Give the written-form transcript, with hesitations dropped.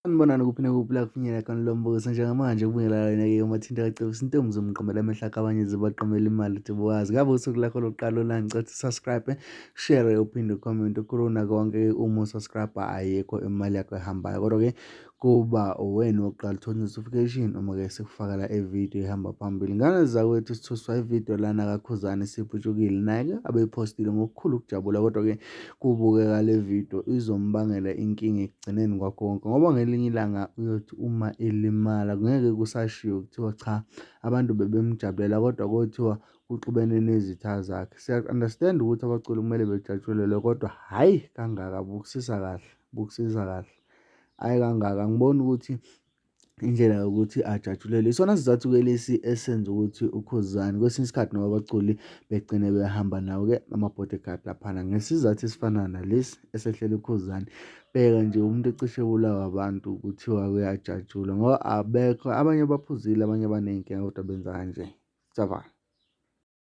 Sanibonani kuphi nakuphi la kufinyelela khona lo mbukiso njengamanje kubingelala wena-ke uMathinta kaCebisa intombi zomqomela amehlo akho abanye zibaqomela imali uthi buwazi ngabe usuku lakho lokuqala la ngicela ukuthi subscribe share uphinde ucomment ukhuluna konke uma usubscribe ayikho imali yakho ehambayo kodwa-ke kuba uwena wokuqala uthola notification uma-ke sikufakela ividiyo ihamba phambili. Ngane zakwethu sithuswa ividiyo lana kaKhuzani siputshukile naye-ke abeyiphostile ngokukhulu ukujabula kodwa-ke kubukeka le vidiyo izombangela inkinga ekugcineni kwakho konke ngoba ngelinye ilanga uyothi uma elimala kungeke kusashiwo kuthiwa cha abantu bebemjabulela kodwa kothiwa kuxubene nezitha zakhe. Siya-understand ukuthi abaculi kumele bejatshulelwe kodwa hhayi kangaka bukisisa kahle, bukisisa kahle. Hhayi kangaka angiboni ukuthi indlela yokuthi ajatshulelwe. Isona sizathu-ke lesi esenza ukuthi uKhuzani kwesinye isikhathi noma abaculi begcine behamba nawo-ke ama-bodyguard laphana ngesizathu esifana nalesi esehlela uKhuzani. Bheka nje umuntu ecishe ebulawa abantu kuthiwa kuyajatshulwa ngoba abekho abanye baphuzile abanye baney'nkinga kodwa benza kanje. Cabanga.